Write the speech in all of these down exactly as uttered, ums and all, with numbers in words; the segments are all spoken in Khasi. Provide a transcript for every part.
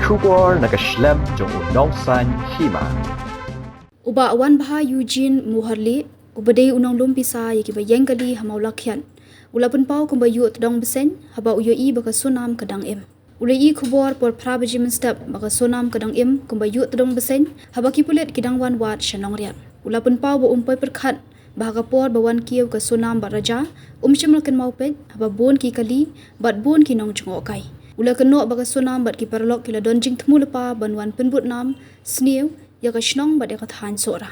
Khubor na ka shlem jong u nongsaiñ hima. U Bah Wanbha Eugene Muharli, uba dei u nonglum pisa ïa kiba ïeng kali ha Mawlakhiat, u la pynpaw kumba ïuh tdong bseiñ haba u ïohi ba ka Sonam ka dang im. U la ïohi khubor por phra baje mynstep ba ka Sonam ka dang im kumba ïuh tdong bseiñ, haba ki pulit ki dang wan wad sha Nongriat. U la pynpaw ba um poi pyrkhat ba ha ka por ba wan kiew ka Sonam bad Raja, um shym la kynmaw peit haba bun ki kali bad bun ki nongjngohkai. U la kynnoh ba ka Sonam bad ki paralok ki la don jingthmu lypa ban wan pynbud nam sniew ïa ka shnong bad ïa ka thaiñ Sohra.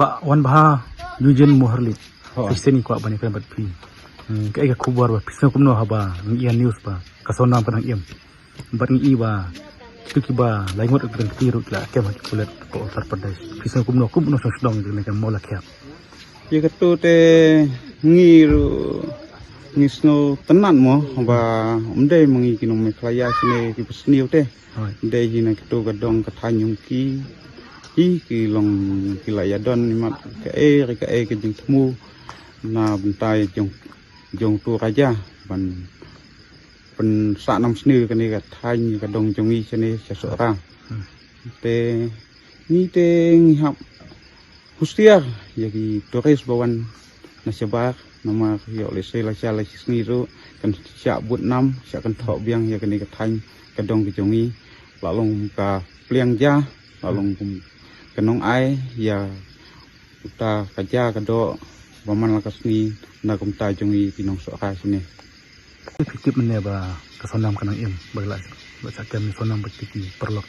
Bah Wanbha Eugene Muharli. Hooid. Shisien ngi kwah ban ïakren bad phi. Hmm, kaei ka khubor ba phi sngew kumno haba ngi ïohi news ba ka Sonam ka dang im? Bad ngi ïohi ba kito kiba lai ngut ki kti ruh ki la kem ha ki pulit ka Uttar Pradesh. Phi sngew kumno, kumno shnong shnong jong kane ka Mawlakhiat? Ïa kato te ngi ruh ngi sngew tynnad mo ba ym dei ma ngi ki nong Meghalaya shane kiba sniew te. Hooid. Dei hi na kito ka dong ka thaiñ jong ki, hi ki long ki la ïa don imat kaei re kaei ka jingthmu na bynta jong, jong uto u Raja ban pynsah nam sniew kane ka thaiñ ka dong jong ngi shane sha Sohra. Hmm. Te ngi te ngi hap husiar ïa ki tourist ba wan na shabar, namar ïoh lehse la sha la shi sngi ruh kan shah bud nam, shah kynthoh biang ïa kane ka thaiñ ka dong ka jong ngi. La long ka pliang ja, la long kum ka nongai ïa uta ka ja ka doh ba man la ka sngi na kumta jong ngi ki nong Sohra shane. Phi tip mynne ba ka Sonam ka nang im, ba la, ba shah kem Sonam bad ki paralok?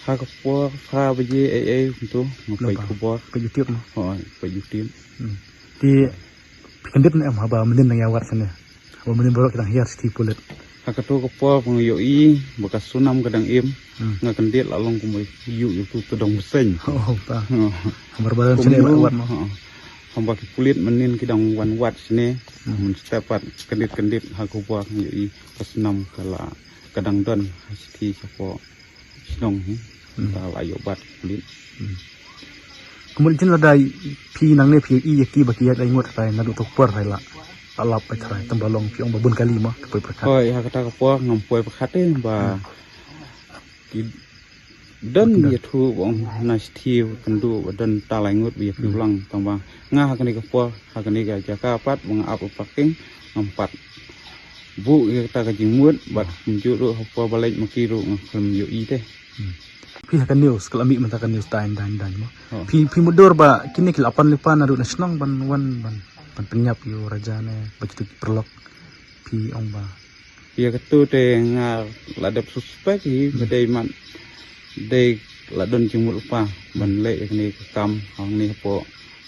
Ha ka por phra baje ei ei kumto nga peit khubor. Peit YouTube mo? Hooid, peit YouTube. Hmm. Te phi kyndit ne em haba mynnin nang ïa wad shane, haba mynnin baroh ki dang hiar shithi pulit? Ha kato ka por ba nga ïohi ba ka Sonam ka dang im, hmm, nga kyndit, la long kumba ïohi ïa uto u tdong bseiñ. Oh, ta. Hmm. Hamar ba dang shane la wad mo? Ha. Haba ki pulit mynnin ki dang wan wad shane, hmm, mynstep pat kyndit kyndit ha ka khubor nga ïohi ka Sonam ka la, ka dang don ha shithi shapoh shnong hi. Hmm. Ka la ïoh bat ki pulit. Hmm. Kumno jin lada phi nangne phi ïohi ïa ki ba ki ïaid lai ngut hynrei naduh to ka por hynrei la, la lap beit hynrei, tang ba long phi ong ba bun kali mo ki poi pyrkhat? Hooid, ha kata ka por ngam poi pyrkhat te ba, hmm, ki don ïathuh ba ong na shithi kynduh ba don ta lai ngut ba ïa phi, hmm, lang, tang ba nga ha kane ka por, ha kane ka jaka pat ba nga ap parking ngam pat buh ïa kata ka jingmut bad, hmm, kumjuh ruh ha por ba leit ma ki ruh nga khlem ïohi te. Hmm. Phi ha ka news, ka la mih mynta ka news daiñ daiñ daiñ mo. Oh. Phi, phi mutdur ba kine ki la pan lypa naduh na shnong ban wan ban, ban pynïap ïa u Raja ne ba kito ki paralok? Phi ong ba ïa kato te nga la dep suspek hi, hmm, ba dei mat, dei la don jingmut lypa ban, hmm, leh ïa kane ka kam hangne hapoh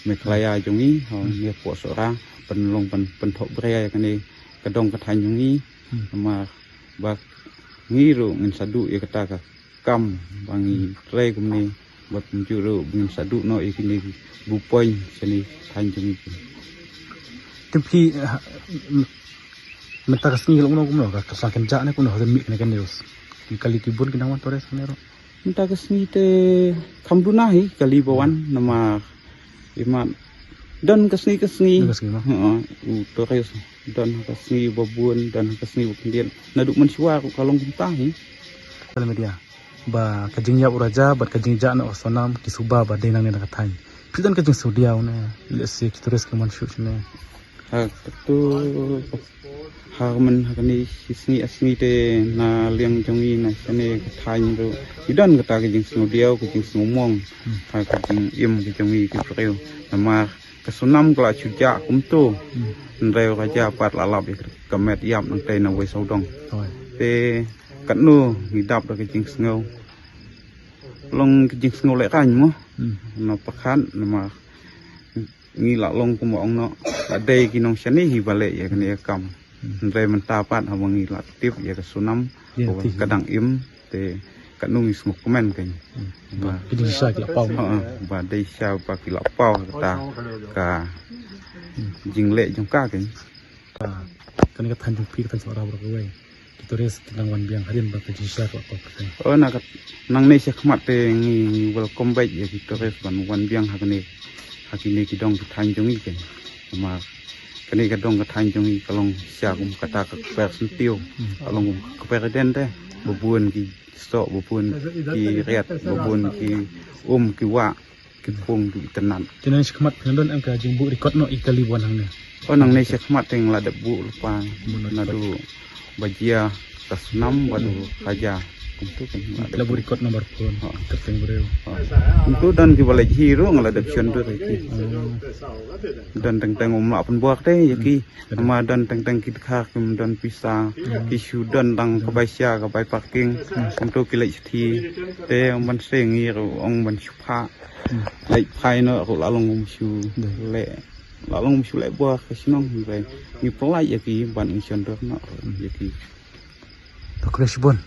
Meghalaya jong ngi, hmm, hangne hapoh Sohra, ban long ban pynthoh bria ïa kane ka dong ka thaiñ jong ngi. Hmm. Namar ba ngi ruh ngin sa duh ïa kata ka kam ba ngi trei kumne, bad kumjuh ruh ba ngin sa duh noh ïa kine ki bupoiñ shane thaiñ jong ngi. Te phi, eh, mynta ka sngi ka long kumno, ka, ka sngewthuh ne kumno ha ka mih kane ka news? Ki kali ki bun ki nang wan tourist kane ruh. Mynta ka sngi te kham duna hi kali ba wan, namar imat don ka sngi ka sngi. Don ka sngi mo? Heeh, u tourist don ha ka sngi ba bun, don ha ka sngi ba khyndiat. Naduh mynshuwa ruh ka long kumta hi. Social media ba ka jingïap u Raja bad ka jingjah noh u Sonam ki suba ba dei nangne na ka thaiñ. Phi don ka jingsngewdiaw ne lehse ki tourist ki wan shuh shane? Ha kato, ha man ha kane shi sngi ar sngi te na liang jong ngi na shane ka thaiñ ruh ki don kata ka jingsngewdiaw, ka jingsngewmong, hmm, ha ka jingim ka jong ngi ki briew. Namar ka Sonam ka la shu jah kumto. Hmm. Hynrei u Raja pat la lap ïa ka met ïap nangtei na wei sawdong. Hooid. Te katno ngi dap da ka jingsngew. Long ka jingsngew lehrain mo. Hmm. Na pyrkhat namar ngi la long kumba ong noh, la dei ki nongshane hi ba leh ïa kane ka kam. Hmm. Hynrei mynta pat haba ngi la tip ïa ka Sonam, ïa, ka dang im, te katno ngi sngewkmen kein. Hmm. Ba ki dei shisha ki la paw. Ha, ba dei shisha ba ki la paw kata ka, hmm, jingleh jong ka kein. Ka, kane ka thaiñ jong phi, ka thaiñ Sohra baroh kawei, ki tourist ki nang wan biang hadien ba ka jingshisha ka la paw kata. Oh, na ka, nangne sha khmat te ngi, ngi welcome beit ïa ki tourist ban wan biang ha kane, ha kine ki dong ki thaiñ jong ngi kein. Namar Kane ka dong ka thaiñ jong ngi ka long sha kum kata ka kper syntiew. Ka long kum ka kper ïaden te. Ba bun ki soh, ba bun ki riat, ba bun ki um, ki wah, ki phung, ki itynnad. Te nangne shakhmat phin don em ka jingbuh record noh ïa kali ba wan hangne? Oh, nangne shakhmat te nga la dep buh lypa. Buh noh naduh ba jia ka snam bad u Raja. Kumtu kan nga la dep buh record number phone. Ha. Kyrteng briew. Ha. Kumtu don kiba leit hi ruh nga la dep shon dur ïa ki. Hmm. Don teng teng um lah pynbuh te ïa ki. Namar don teng teng ki dkhar kim don pisa, ki shu don tang ka bai sha, ka bai parking. Kumtu ki leit sha thi. Te ym ban seng, ngi ruh ong ban shu phah. Leit phai noh ruh la long kum shu leh, la long kum shu leh buh ka shnong. Ngi pynlait ïa ki ban ïashon dur noh ïa ki. To khublei shibun.